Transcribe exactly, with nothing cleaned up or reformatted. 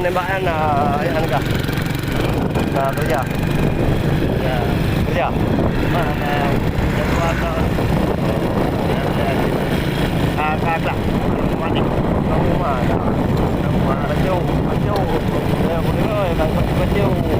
Tembak nyan, ah, ayah nyan kah? Ka kerja? Ya. Kerja? Mana jadwal ka? Ya, ya. Ka, ka, ka. Mandi. Ka rumah dah. Ka rumah. Baju, baju. Ya, boleh, oi, ka baju, baju.